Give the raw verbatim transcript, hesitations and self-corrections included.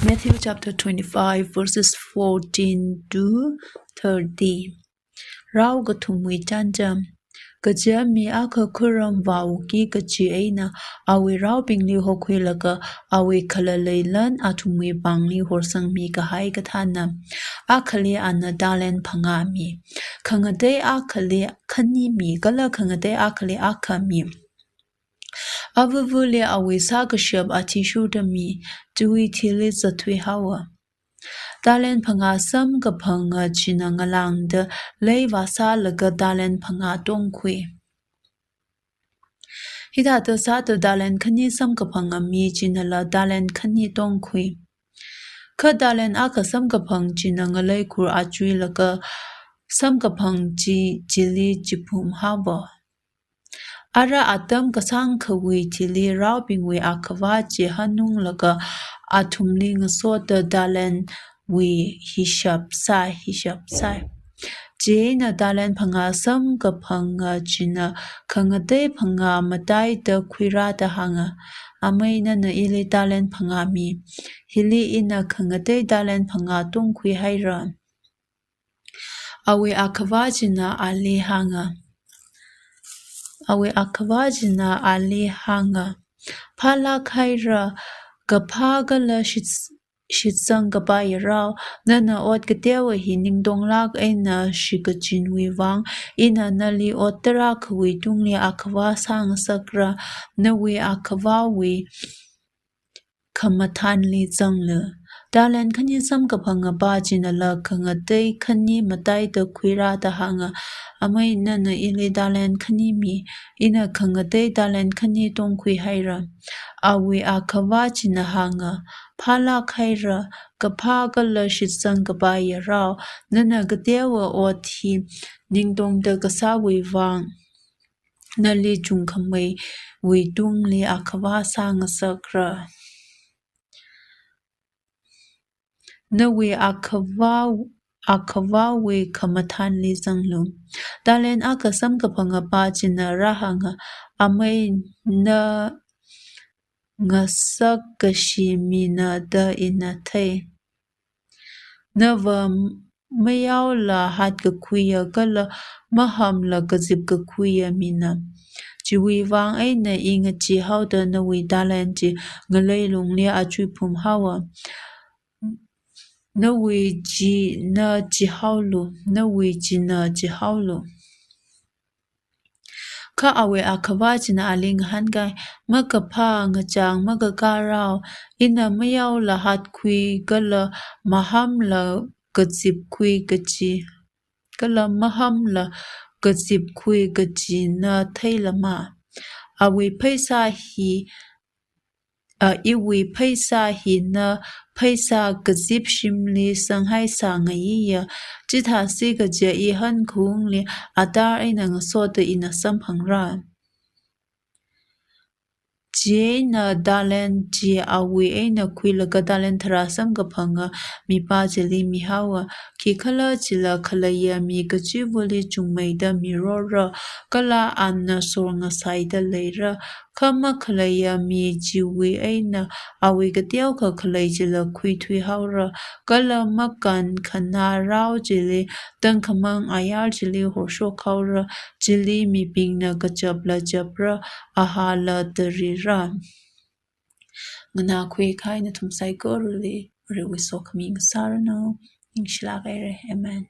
Matthew chapter twenty-five, verses fourteen to thirty. Rao kathumwui chānjam. Kaja mi akha khuram vāuki kaji eina awui raobingli hokhuilaga awui khalalei lan athumwui pāngli horsangmi kahai kathāna. Akhali ana talent phangā mi, khangatei akhali khani mi, kala khangatei akhali akha mi. Avavali awui sākashap athishurda mi, chiwui thili zatthui haowa. Talent phangā samkaphanga china ngalāngda lei vāsālaga talent phangā tongkhui. Hithāda sāda talent khani samkaphanga mi chinala talent khani tongkhui. Kha talent akha samkaphang china ngalei khur achuilaga samkaphang chi chili chiphum haowa. Ara atam kasāngkhawui thili raobingwui akhavā chi hanunglaga athumli ngasoda talentwui hishap sāi, hishap sāi. Chieina talent phangā samkaphanga china khangatei phangā mataida khuirāda hānga, Amei, nana ili talent phangā mi. Hili ina khangatei talent phangā tongkhui haira. Awui akhavā china ali hānga. Awui akhavā china ali hānga, Phālāk haira, kaphā kala shits-, shitsang kapaiya rao, nana ot kateowa hi ningtonglāk eina shikachinwui vang, ina nali ot tarākhawui tungli akhavā sāngasakra. Nawui akhavāwui khamathānli zanglu. Talent khani samkaphangapa chinala khangatei khani mataida khuirāda hānga, Amei, nana ili talent khani mi, ina khangatei talent khani tongkhui haira. Awui akhavā china hānga, Phālāk haira, kaphā kala shitsang kapaiya rao, nana kateowa ot hi ningtongda kasāwui vang, nali chungkhameiwui tungli akhavā sāngasakra. Nawui akhavā, akhavāwui khamathānli zanglu. Talent akha samkaphangapa china rāhānga, Amei, na ngasak kashi mina da ina thei. Nava mayaola hatkakhuiya kala mahamla kazipkakhuiya mina. Chiwui vang eina i ngacheehaoda nawui talent chi ngalei lungli achui phumhaowa. Nawui chi na cheehaolu, nawui chi na cheehaolu. Kha awui akhavā china ali ngahānkai, Makaphā ngachang makakā rao, ina mayaola hatkhui kala mahamla kazipkhui kachi, kala mahamla kazipkhui kachi na theilama. Awui pheisā hi, a, iwui pheisā hina pheisā kazip shimli sanghaisā ngaiya, chithāsi kaja i hankhungli atar eina ngasoda ina samphangra. Chieina talent chi awui eina khuilaga talent tharā samkaphanga mipā chili mihaowa. Khikhalajila khaleiya mi kachivali chungmeida mirora, kala ana sorngasaida leira. Kha makhaleiya mi chiwui eina awui kateokha khalei chila khuithuihaora, kala makānkhanā rao chili tangkhamang ayar chili horshokhaora, chili mibingna kachapla chapra, ahāla tarira. Nganākhui kahai nathum saikorali Varewui sokhami ngasāranu. Ningshilāk haira. Amen.